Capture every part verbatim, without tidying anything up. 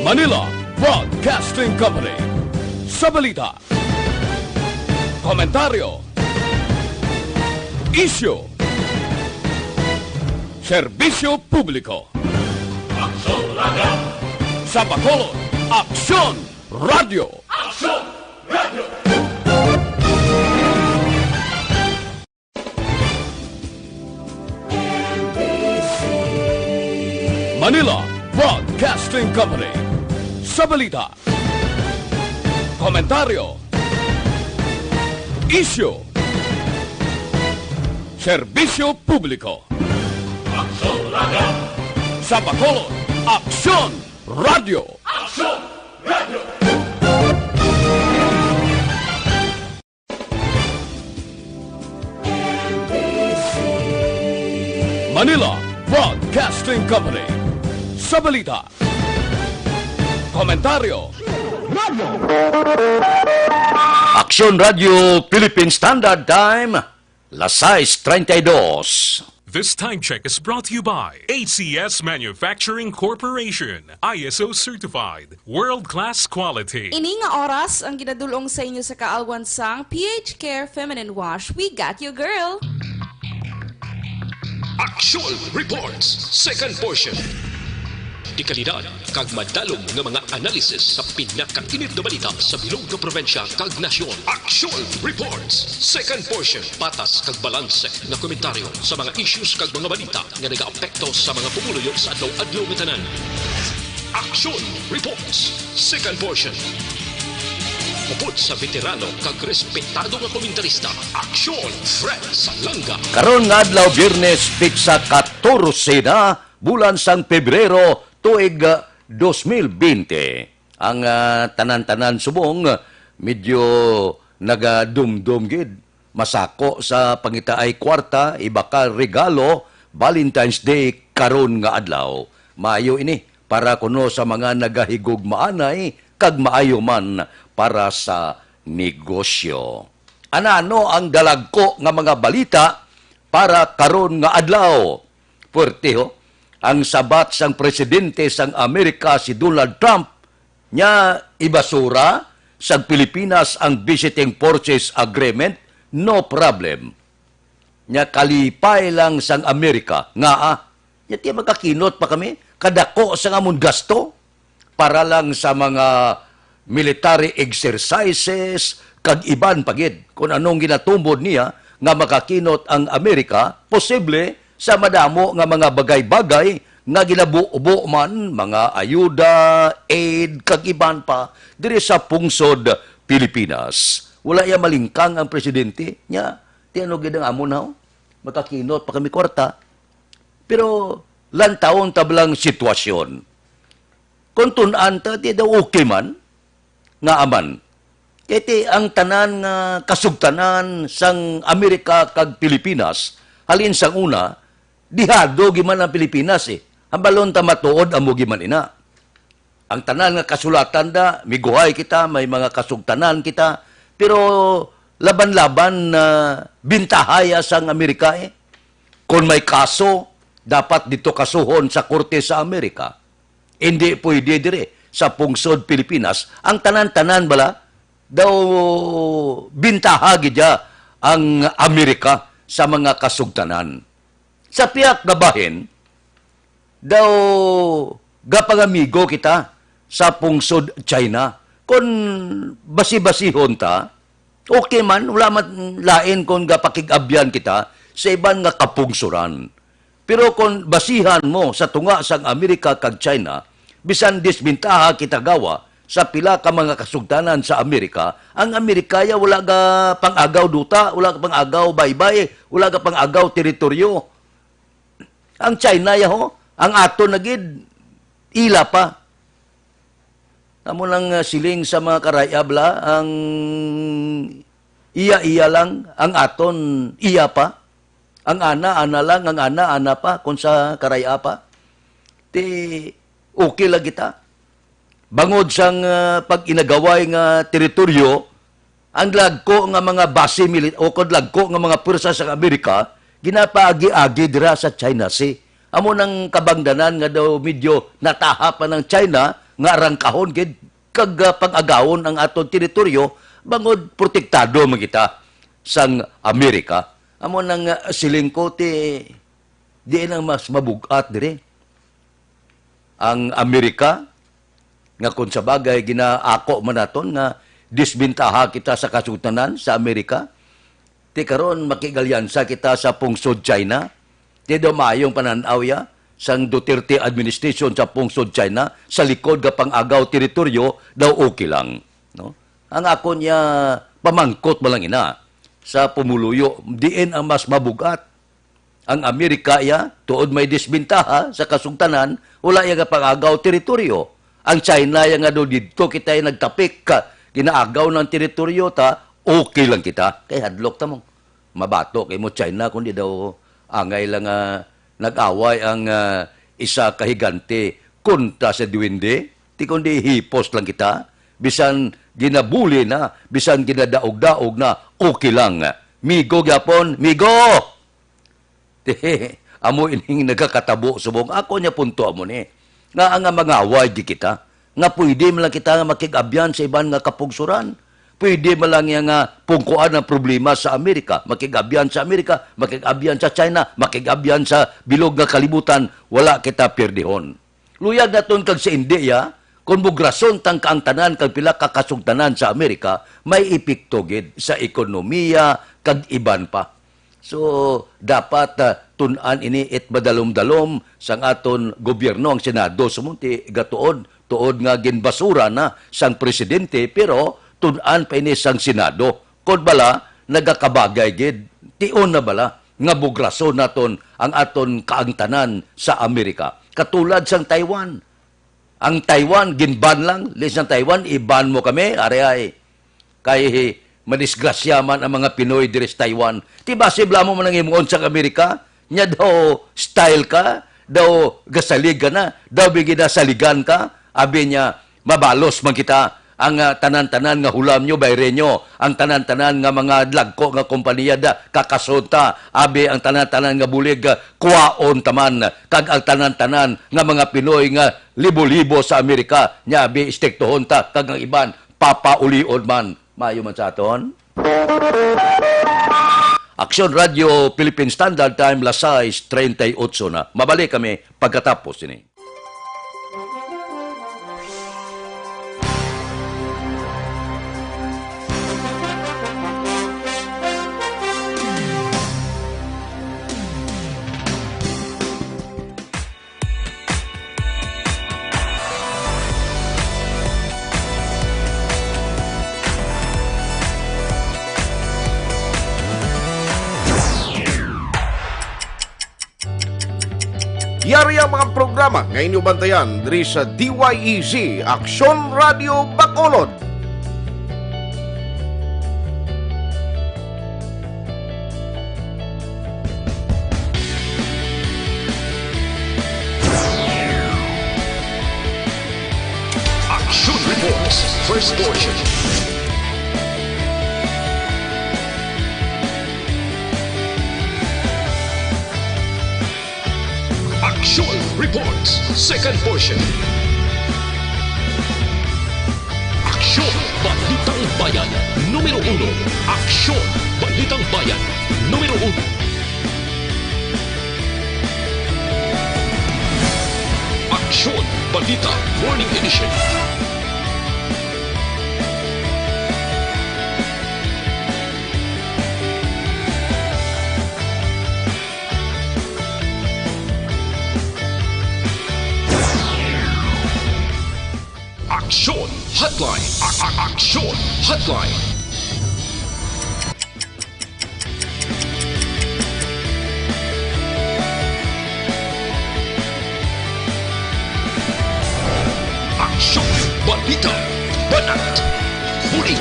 Manila Broadcasting Company. Sa balita, komentaryo, isyu, serbisyo publiko. Sa Bacolod, Aksyon Radio. Manila Broadcasting Company. Sa balita, komentaryo, isyu, serbisyo publiko. Sa Bacolod, Aksyon Radio. Manila Broadcasting Company. Sa balita, komentaryo, Aksyon Radio Philippine Standard Time, las sais treinta y dos. This time check is brought to you by A C S Manufacturing Corporation, I S O certified, world-class quality. Ini nga oras ang ginadulong sa inyo sa kaalwan sang P H Care Feminine Wash. We got you, girl! Action Reports, second portion. Dekalidad kag madalom nga mga analysis sa pinakainit nga balita sa bilog nga probinsya kag nasyon. Action Reports, second portion. Patas kag balanse nga komentaryo sa mga issues kag mga balita nga nagaapekto sa mga pumuluyo sa adlaw-adlaw nga tanan. Action Reports, second portion. Upod sa veterano kag respetado nga komentarista, Aksyon Fred Salanga. Karon nga adlaw, Biyernes, pitsa katorse na, bulan sang Pebrero, tuig, ah, dos mil bente. Ang, ah, tanan-tanan subong, medyo nagadumdom gid. Masako sa pangitaay kwarta, iba ka regalo, Valentine's Day karon nga adlaw. Maayo ini para kuno sa mga nagahigugmaanay kag maayo man para sa negosyo. Anano ang dalagko nga mga balita para karon nga adlaw? Puwerte, ho, ang sabat sang presidente sang Amerika, si Donald Trump, nya ibasura sang Pilipinas ang Visiting Forces Agreement, no problem. Nya kalipay lang sang Amerika, ngaa? Nya ti makakinot pa kami, kadako sang amon gasto para lang sa mga military exercises, kag iban pa gid. Kung anong ginatumbod niya nga makakinot ang Amerika, posible sa madamo nga mga bagay-bagay nga ginabubo man, mga ayuda, aid, kag iban pa diri sa pungsod Pilipinas. Wala iya malingkang ang presidente niya. Ti ano gid ang amon, haw? Makakinot pa kami kwarta. Pero lantawon ta bala ang sitwasyon. Kung tun-an ta, ti daw okay man, ngaa man. Kay ti ang tanan nga kasugtanan sang Amerika kag Pilipinas, halin sang una, dihado gid man ang Pilipinas, eh. Hambalon ta matuod, amo gid man ina. Ang tanan nga kasulatan da, miguhay kita, may mga kasugtanan kita, pero laban-laban na bintaha ya sang Amerika, eh. Kon may kaso, dapat dito kasuhon sa korte sa Amerika. Hindi pwede dire sa pungsod Pilipinas. Ang tanan-tanan bala daw bintaha gid ya ang Amerika sa mga kasugtanan. Sa pihak nga bahin, daw gapangamigo kita sa pungsod China. Kon basi-basihon ta, okay man, wala man lain kon gapakig-abyan kita sa iban nga kapungsoran. Pero kon basihan mo sa tunga sang Amerika kag China, bisan disbentaha kita gawa sa pila ka mga kasugtanan sa Amerika, ang Amerika ya wala ga pang-agaw duta, wala ga pang-agaw baybay, wala ga pang-agaw teritoryo. Ang China ya, ho, ang aton na gid, ila pa. Amo nang, ah, siling sa mga karayab la, ang iya-iya lang, ang aton iya pa. Ang ana, ana lang, ang ana, ana pa, kung sa karaya pa. Ti, okay lang kita. Bangod sang, ah, pag-inagaway nga teritoryo, ang lagko nga mga base mili-, o kon lagko nga mga pwersa sa Amerika, ginapaagi-agi dira sa China Sea. Amo nang kabangdanan nga daw medyo nataha pa ng China nga arangkahon gid kag, ah, pang-agawon ang aton teritoryo, bangod protektado man kita sang Amerika. Amo nang, ah, siling ko, ti, diin ang mas mabug-at diri? Ang Amerika, nga kon sa bagay ginaako man naton nga disbentaha kita sa kasugtanan sa Amerika, ti karon makig-alyansa kita sa pungsod China. Ti daw maayong panan-aw ya sang Duterte administration sa pungsod China sa likod nga pang-agaw teritoryo daw okay lang, no? Ang akon ya pamangkot man lang ina sa pumuluyo, diin ang mas mabug-at? Ang Amerika ya, tuod may disbentaha sa kasugtanan, wala ya nga pang-agaw teritoryo. Ang China ya nga do didto kita ya nagtapik ka, ginaagaw ng teritoryo ta, okay lang kita. Kay hadlok ta mo. Mabato kay mo China, kundi daw angay lang nga nag-away ang, ah, isa ka higante kontra sa duwende. Ti kundi hipos lang kita. Bisan ginabuli na, bisan ginadaog-daog na, okay lang. Migo gyapon, migo! Amo ining nagakatabo subong. Ako niya punto amo ni. Nga ang mangaway di kita. Nga pwede man lang kita nga makig-abyan sa iban nga kapugsuran. Pwede man lang niya nga pungkuan ang problema sa Amerika. Makig-abyan sa Amerika, makig-abyan sa China, makig-abyan sa bilog nga kalibutan. Wala kita pirdihon. Luyag naton kag sa India, kung mugrason tang kaangtanan kag pila ka kasugtanan sa Amerika, may epekto gid sa ekonomiya kag iban pa. So, dapat, ah, tun-an ini it madalom-dalom sang aton gobyerno, ang Senado, sumunti gatuod, tuod nga ginbasura na sang presidente, pero tun-an pa ini sang Senado. Kon bala, nagakabagay gid, tion na bala nga bugrason naton ang aton kaangtanan sa Amerika. Katulad sang Taiwan. Ang Taiwan, ginban lang. Lis ng Taiwan, iban mo kami, ari ay. Kay madisgrasya man ang mga Pinoy diri sa Taiwan. Ti basi bala mo man ang himuon sa Amerika, nya daw style ka, daw gasalig ka na, daw bigyan na saligan ka. Abi niya, mabalos man kita. Ang, ah, tanan-tanan nga hulam nyo, bayre nyo. Ang tanan-tanan nga mga dagko nga kompanya da, kakason ta. Abi ang tanan-tanan nga bulig, ah, kuwaon ta man. Kag ang tanan-tanan nga mga Pinoy nga libo-libo sa Amerika, nya abi, istriktuhon ta. Kag ang iban, papaulion man. Maayo man sa aton. Aksyon Radio Philippine Standard Time, las sais treinta y ocho na. Mabalik kami pagkatapos ini. Yari ang mga programa nga inyo bantayan diri sa D Y E Z, Aksyon Radio Bacolod. Action Reports, first portion. Action Reports, second portion. Aksyon, Balitang Bayan, numero uno. Aksyon, Balitang Bayan, numero uno. Aksyon, Balita, Morning Edition. Aksyon Hotline. A-, a-, Aksyon Hotline. Aksyon, balita, banat, bulig.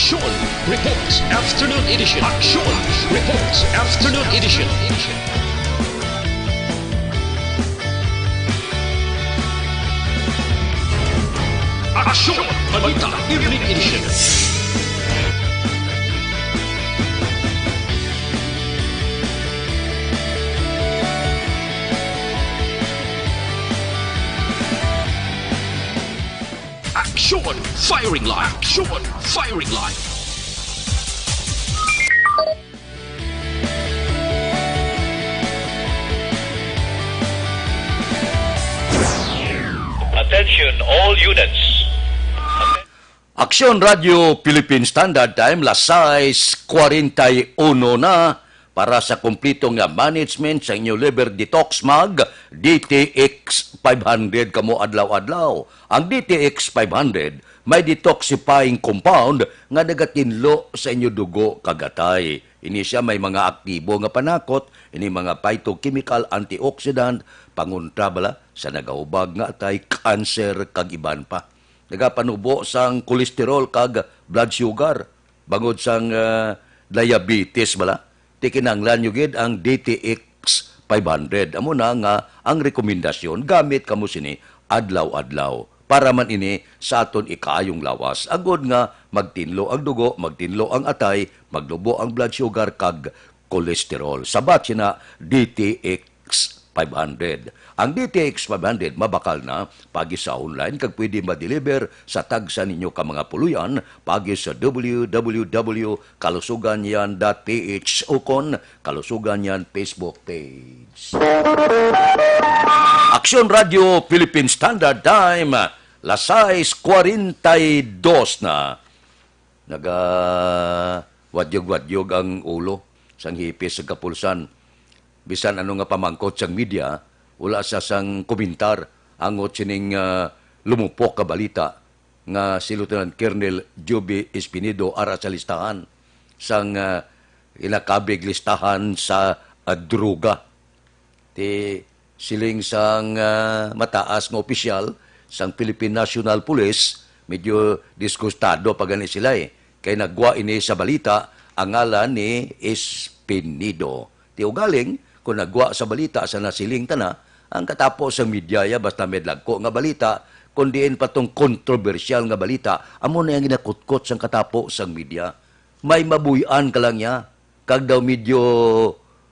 Aksyon Reports Afternoon Edition. Aksyon Reports Afternoon Edition. Aksyon Balita Evening Edition. Aksyon Firing Line. Aksyon Firing Line. Attention all units. Aksyon Radio Philippine Standard Time, las sais cuarenta y uno na. Para sa kompleto nga management sa inyo liver detox, mag D T X five hundred kamo adlaw-adlaw. Ang D T X five hundred may detoxifying compound nga nagatinlo sa inyo dugo kag atay. Ini sia may mga aktibo nga panakot, ini mga phytochemical antioxidant, pangontra bala sa nagahubag nga atay, kanser, kag iban pa. Nagapanubo sang kolesterol kag blood sugar, bangod sang, ah, diabetes bala. Ti kinahanglan nyo gid ang D T X five hundred. Amo na nga ang rekomendasyon, gamit kamo sini adlaw-adlaw. Para man ini sa aton ikaayong lawas, agod nga magtinlo ang dugo, magtinlo ang atay, maglubo ang blood sugar kag cholesterol. Sabat sina D T X five hundred. Ang D T X five hundred mabakal na pagi sa online kag pwede ma-deliver sa tagsa ninyo ka mga puloy-an pagi sa W W W kalusuganyan dot P H ukon Kalusugan Yan Facebook page. Aksyon Radio Philippine Standard Time, las sais cuarenta y dos na. Naga wadyog-wadyog ang ulo sang hipis sa kapulsan. Bisan ano nga pamangkot sang media, wala sa sang komentar angot sining, ah, lumupok ka balita nga si Lieutenant Colonel Joby Espinedo ara sa listahan sang, ah, ginakabig listahan sa, ah, droga. Ti siling sang, ah, mataas nga opisyal sang Philippine National Police, medyo disgustado pa gani sila, eh, kay nagwa ini sa balita ang ngalan ni Espinedo. Ti ugaling, kung nagwa sa balita sa nasiling tana, ang katapo sang media ya basta may dagko nga balita, kung diin pa tong kontrobersyal nga balita, amo na ang ginakutkot sang katapo sang media. May mabuy-an ka lang ya, kag daw medyo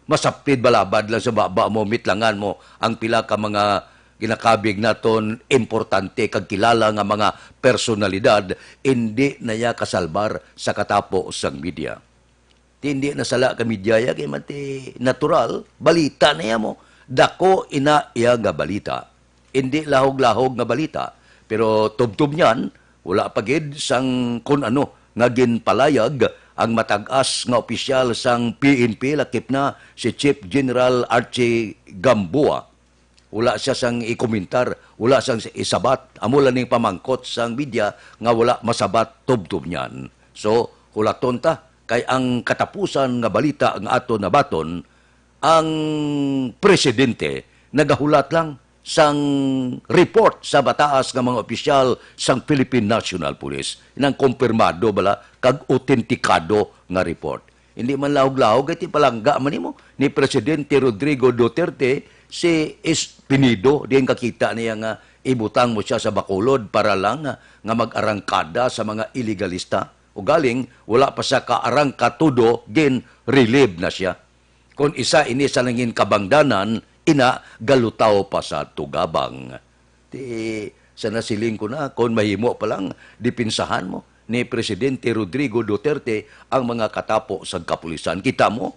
masapid balabad lang sa baba mo, mitlangan mo ang pila ka mga ginakabig naton importante kag kilala nga mga personalidad, indi na ya kasalbar sa katapo sang media. Ti indi na sala ka media ya, kay mati natural, balita na ya mo. Dako ina iya nga balita. Indi lahog-lahog nga balita. Pero tubtob niyan, wala pa gid sang kun ano nga ginpalayag ang matag-as nga opisyal sang P N P, lakip na si Chief General Archie Gamboa. Wala siya sang ikomentar, wala sang isabat. Amo lang ning pamangkot sang media nga wala masabat tubtob niyan. So, hulaton ta, kay ang katapusan nga balita nga aton nabaton, ang presidente nagahulat lang sang report sa mataas nga mga opisyal sang Philippine National Police. Nang kumpirmado bala kag otentikado nga report. Hindi man lahog-lahog, kay ti palangga man nimo ni Presidente Rodrigo Duterte si Espinedo, diin kakita niya nga ibutang mo siya sa Bacolod para lang nga, nga mag-arangkada sa mga ilegalista. Ugaling, wala pa siya kaarangka todo, gin-relieve na siya. Kon isa ini sa nangin kabangdanan, ina, galutaw pa sa tugabang. Ti, sa nasiling ko na, kon mahimo pa lang, dipinsahan mo ni Presidente Rodrigo Duterte ang mga katapo sa kapulisan. Kita mo,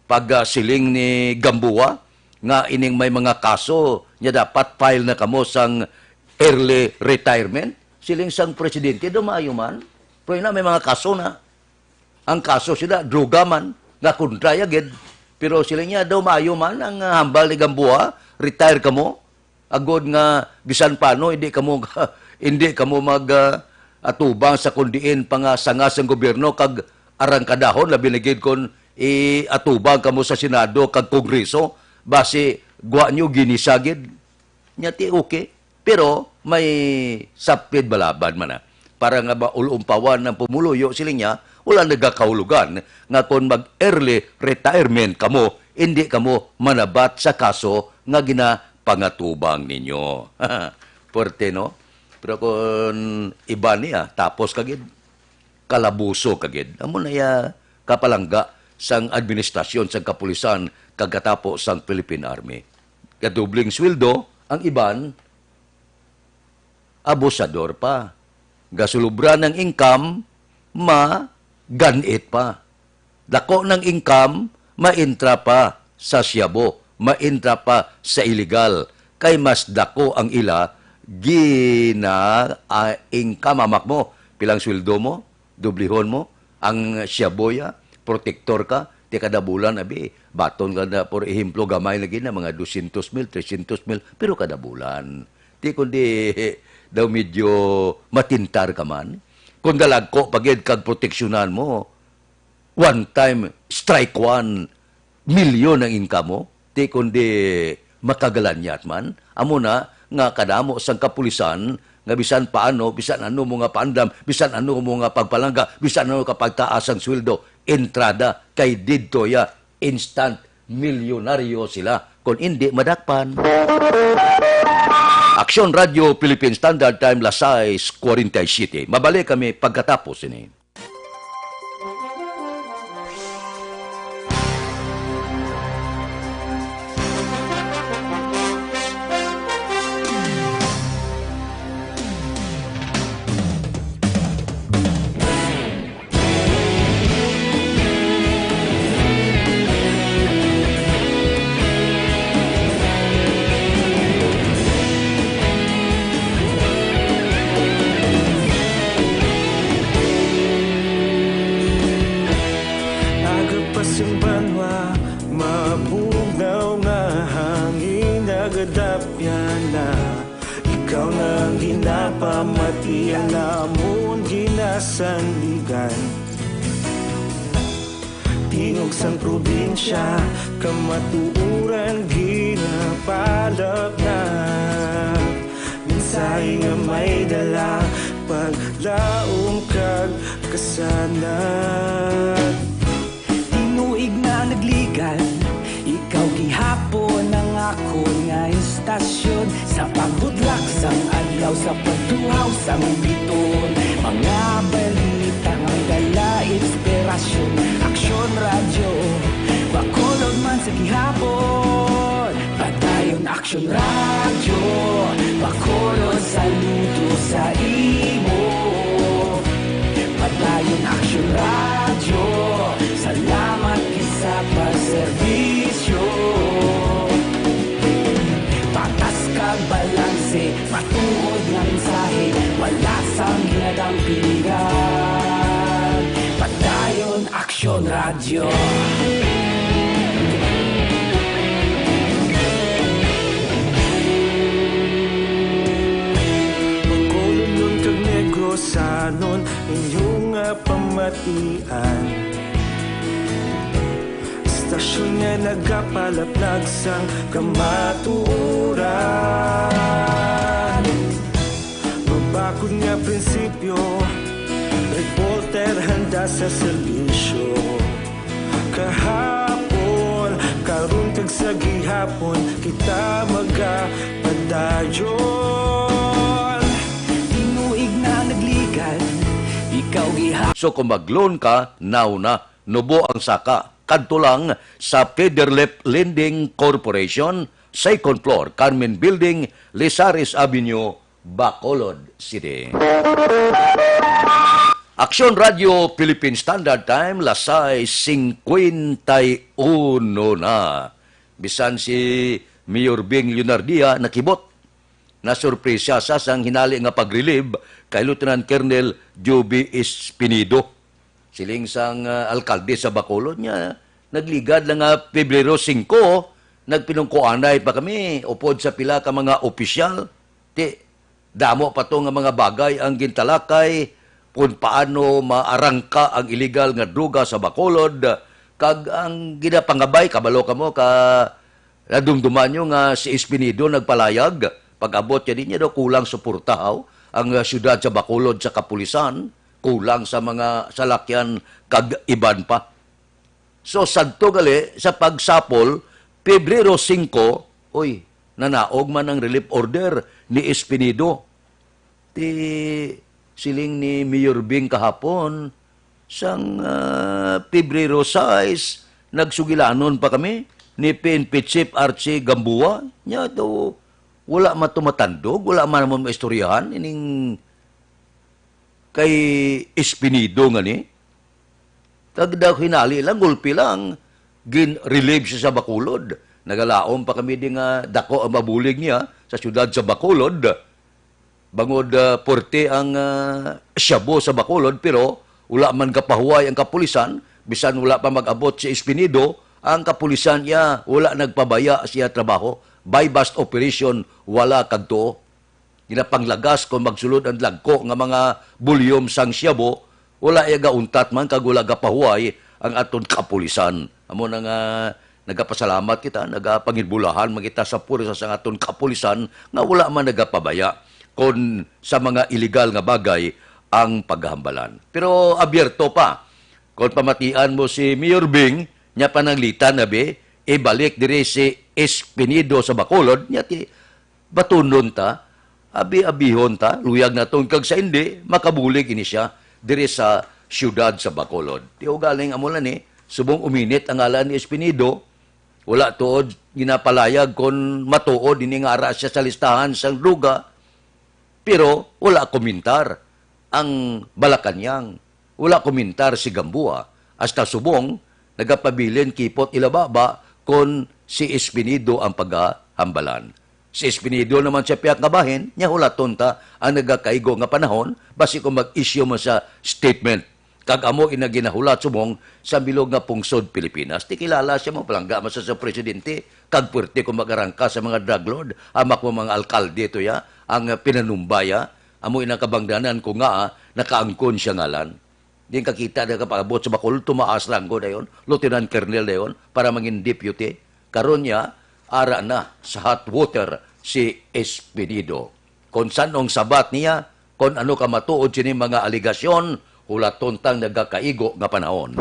pag, ah, siling ni Gamboa nga ining may mga kaso, niya dapat file na kamo sang early retirement. Siling sang presidente, daw maayo man. Pero na, may mga kaso na. Ang kaso sila, droga man, nga kontra ya gid. Pero sila niya, daw maayo man ang, ah, hambal ni Gamboa, retire kamo. Agod nga bisan paano, hindi kamo, hindi kamo mag, ah, atubang sa kundiin pa nga sanga sang gobyerno kag arangkadahon, labi na gid kon iatubang kamo sa Senado kag Kongreso, basi gwa nyo ginisa gid. Nya ti okay. Pero may sapid balabad man na. para nga maulumpawan ang pumuluyo, siling niya, wala nagakahulugan nga kon mag-early retirement kamo, hindi kamo manabat sa kaso nga ginapangatubang ninyo. Puwerte, no? Pero kon iba niya, tapos ka gid, kalabuso ka gid. Amo na iya kapalangga sang administrasyon sang kapulisan kag katapo sang Philippine Army. Kadubling sweldo ang iban, abusador pa. Gasulubra ng income, maganit pa. Dako ng income, maintra pa sa shabu, maintra pa sa illegal. Kay mas dako ang ila gina, ah, income, amak mo. Pilang sweldo mo? Dublihon mo ang shabu ya, protektor ka, ti kada bulan, abi, baton ka na, por ehemplo, gamay lagi na, mga dosyentos mil, tresyentos mil, pero kada bulan. Ti kundi daw medyo matintar ka man. Kung dalagko pa gid kag proteksyonan mo, one time, strike one, milyon ang income mo, ti kundi makagalanyat man. Amo na nga kadamo sang kapulisan nga bisan paano, bisan ano mo nga paandam, bisan ano mo nga pagpalangga, bisan ano ka pagtaas ang sweldo, entrada kay didto ya, instant milyonaryo sila kon indi madakpan. Aksyon Radyo Philippine Standard Time, las sais cuarenta y siete. Mabalik kami pagkatapos ini. Aga pa sing banwa, mabugnaw nga hangin nagadapyan na. Ikaw na ang ginapamatian namon ginasandigan. Tingog sang probinsya, kamatuoran ginapalapnap. Mensahe nga may dala, paglaom kag kasanag. Tinuig na nagligad, ikaw gihapon ang akon nga istasyon. Sa pagbudlak sang adlaw, sa pagtuhaw sang biton, mga balita nga dala inspirasyon. Aksyon Radyo, Bacolod man sa gihapon. Padayon Aksyon Radyo, Bacolod, saludo sa imo. Padayon Aksyon Radyo, salamat gid sa pagserbisyo. Patas kag balanse, matuod nga mensahe, wala sang ginadampingan. Padayon Aksyon Radyo. Bacolodnon kag Negrosanon, inyo nga pamatian. Istasyon nga nagapalaplag sang kamatuoran. Mabakod nga prinsipyo, reporter handa sa serbisyo. Kahapon, karon kag sa gihapon, kita magapadayon. Tinuig na nagligad, ikaw giha- So kung mag-loan ka, now na. Nubo ang saka. Kadto lang sa Federlip Lending Corporation, second floor, Carmen Building, Lizares Avenue, Bacolod City. Aksyon Radyo Philippine Standard Time, las sais cincuenta y uno na. Bisan si Mayor Bing Leonardia nakibot. Nasurpresa sa sang hinali nga pag-relieve kay Lieutenant Colonel Joby Espinido. Siling sang, ah, alkalde sa Bacolod niya, nagligad lang nga Pebrero singko, nagpinungkuanay pa kami upod sa pila ka mga opisyal. Ti, damo pa to nga mga bagay ang gintalakay kung paano maarangka ang iligal nga droga sa Bacolod, kag ang ginapangabay, kabalo kamo, ka nadumduman nyo nga si Espinido nagpalayag, pag-abot niya, di niya daw kulang suporta, haw? ang, ah, siyudad sa Bacolod sa kapulisan, kulang sa mga salakyan kag iban pa. So, sadto gali sa pagsapol, Pebrero singko, uy, nanaog man ang relief order ni Espinido. Ti siling ni Mayor Bing kahapon, sang, ah, Pebrero sais, nagsugilanon pa kami ni P N P Chief Archie Gamboa. Nya daw, wala man to matandog, wala man mo maistoryahan ining kay Espinido nga ni. Kag daw hinali lang, gulpi lang, gin-relieve siya sa Bacolod. Nagalaom pa kami di nga dako ang mabulig niya sa siyudad sa Bacolod. Bangod, ah, puwerte ang, ah, shabu sa Bacolod, pero wala man gapahuway ang kapulisan, bisan wala pa mag-abot si Espinido, ang kapulisan iya wala nagpabaya siya trabaho. Buy-bust operation, wala kag tuo. Ginapanglagas kon magsulod ang dagko nga mga bulyom sang shabu, wala iya gauntat man kag wala gapahuway ang aton kapulisan. Amo na nga nagapasalamat kita, nagapangibulahan man kita sa puwersa sang aton kapulisan nga wala man nagapabaya kon sa mga iligal nga bagay ang paghambalan. Pero abierto pa kon pamatian mo si Mayor Bing, nya pananglitan na bi, ibalik diri si Espinido sa Bacolod, nya ti batunon ta, abi-abihon ta, luyag naton, kag sa hindi, makabulig ini sia diri sa siyudad sa Bacolod. Ti ugaling amo lang ni, subong uminit ang ngalan ni Espinido, wala tuod ginapalayag kon matuod ini nga ara sia sa listahan sang droga, pero wala komentar ang Malacañang. Wala komentar si Gamboa, hasta subong nagapabilin kipot ila baba kon si Espinido ang pagahambalan. Si Espinido naman sia pihak nga bahin, nya hulaton ta ang nagakaigo nga panahon, basi kon mag-issue man sa statement. Kag amo ina ginahulat subong sa bilog nga pungsod Pilipinas. Ti kilala sia, mapalangga man sa, sa presidente, kag puwerte kon mag-arangka sa mga drug lord, ang mga alkalde to ya, ang pinanumbaya. Amo ina kabangdanan ko nga, ah, nakaangkon siya ngalan. Din kakita na kapag-abot sa Bacolod, tumaas ranggo dayon, Lieutenant Colonel dayon, para mangin deputy. Karon niya, ara na sa hot water si Espinido. Kon san-ong sabat niya, kon ano ka matuod sini mga aligasyon, hulaton tang nagakaigo nga panahon.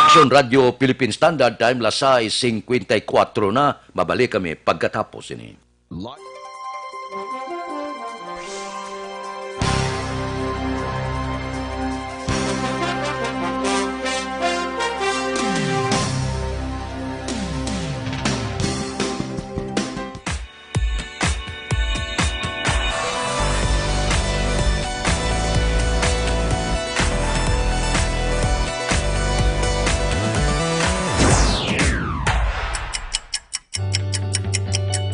Aksyon Radio Philippine Standard Time, las sais singkwenta y kuwatro na. Mabalik kami pagkatapos sini. Live.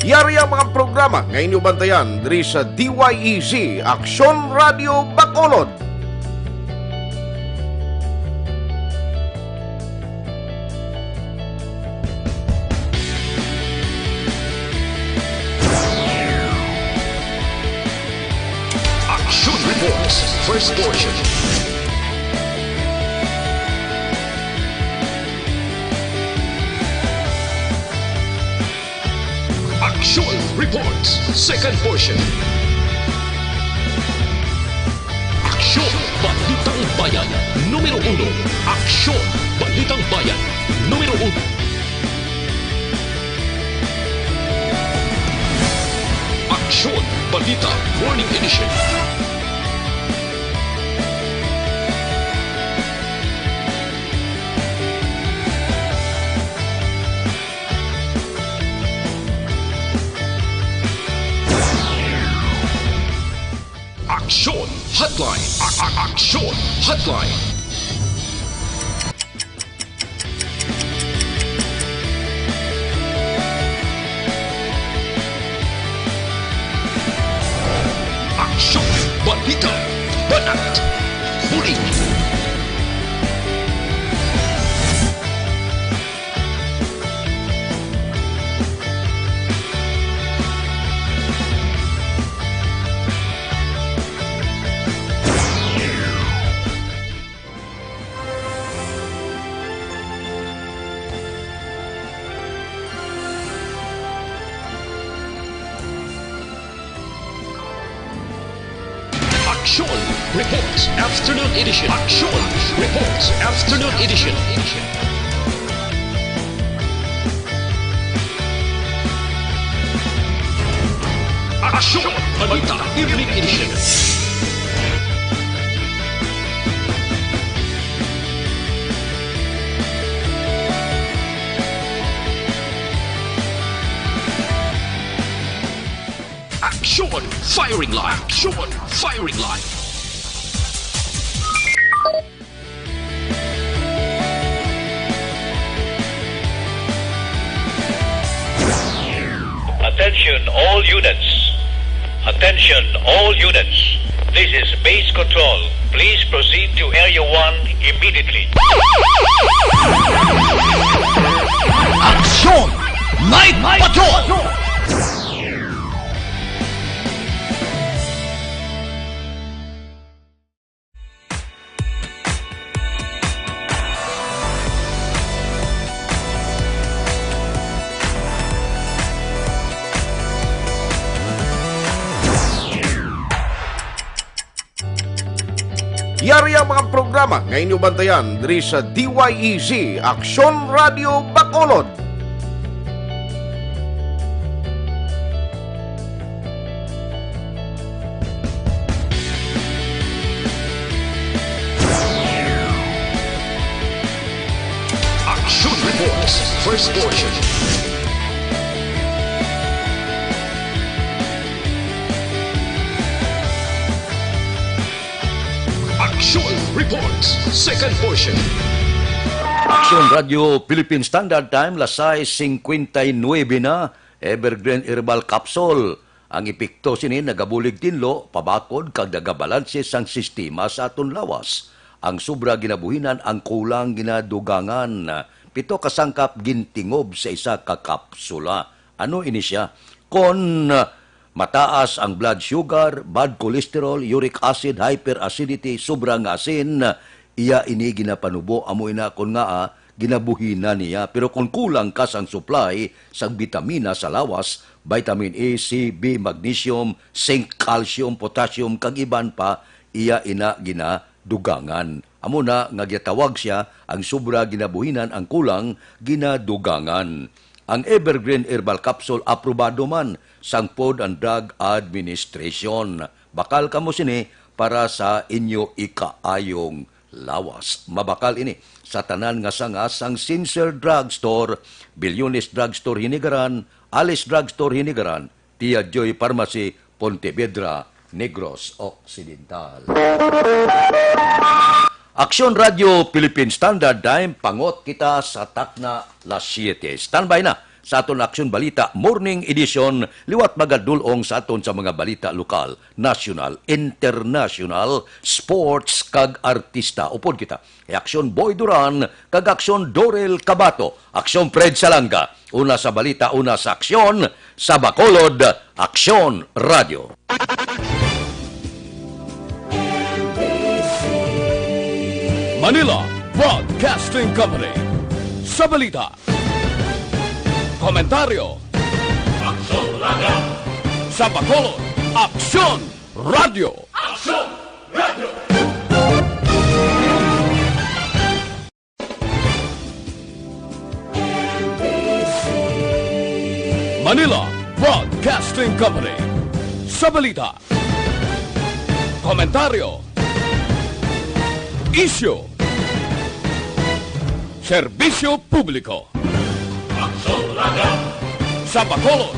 Yari ang mga programa nga inyo bantayan diri sa D Y E Z, Aksyon Radio Bacolod. Action Reports, first portion. Action Reports, second portion. Aksyon, Balitang Bayan, numero uno. Aksyon, Balitang Bayan, numero uno. Aksyon, Balita, Morning Edition. Aksyon Hotline. A-, a-, Aksyon Hotline. Aksyon, balita, banat, huli. Aksyon Reports Afternoon Edition. Aksyon Reports Afternoon Edition. Aksyon Balita Evening Edition. Aksyon Firing Line. Aksyon Firing Line. Attention all units. Attention all units. This is base control. Please proceed to Area one immediately. Aksyon Night Patrol! Yari ang mga programa nga inyo bantayan diri sa D Y E Z, Aksyon Radio Bacolod. Action Reports, first portion. Action Reports, second portion. Action Radio Philippine Standard Time, las sais cincuenta y nueve na. Evergreen Herbal Capsule. Ang epekto sini nagabulig tinlo, pabakod kag nagabalanse sang sistema sa aton lawas. Ang sobra ginabuhinan, ang kulang ginadugangan. Pito ka sangkap gintingob sa isa ka kapsula. Ano ini sia? Kon mataas ang blood sugar, bad cholesterol, uric acid, hyperacidity, sobra nga asin, iya ini ginapanubo. Amo ina kon ngaa ginabuhinan niya. Pero kung kulang ka sang supply sang bitamina sa lawas, vitamin A, C, B, magnesium, zinc, calcium, potassium, kag iban pa, iya ina ginadugangan. Amo na nga ginatawag sia ang sobra ginabuhinan, ang kulang ginadugangan. Ang Evergreen Herbal Capsule aprobado man sang Food and Drug Administration. Bakal kamo sini para sa inyo ikaayong lawas. Mabakal ini sa tanan nga sanga sang Sincere Drugstore, Bilyones Drugstore Hinigaran, Alice Drugstore Hinigaran, Tia Joy Pharmacy, Pontevedra, Negros Occidental. Aksyon Radio Philippine Standard Time, pangot kita sa takna las siete. Standby na sa aton Aksyon Balita Morning Edition, liwat magadul-ong sa aton sa mga balita lokal, nasyonal, internasyonal, sports, kag artista. Upod kita, Aksyon Boy Duran, kag Aksyon Dorel Cabato, Aksyon Fred Salanga. Una sa balita, una sa aksyon, sa Bacolod, Aksyon Radio. Manila Broadcasting Company. Sa balita, komentaryo, Aksyon Radio. Sa Bacolod, Aksyon Radio. Aksyon Radio. Manila Broadcasting Company. Sa balita, komentaryo, isyu, serbisyo publiko. Sa Bacolod,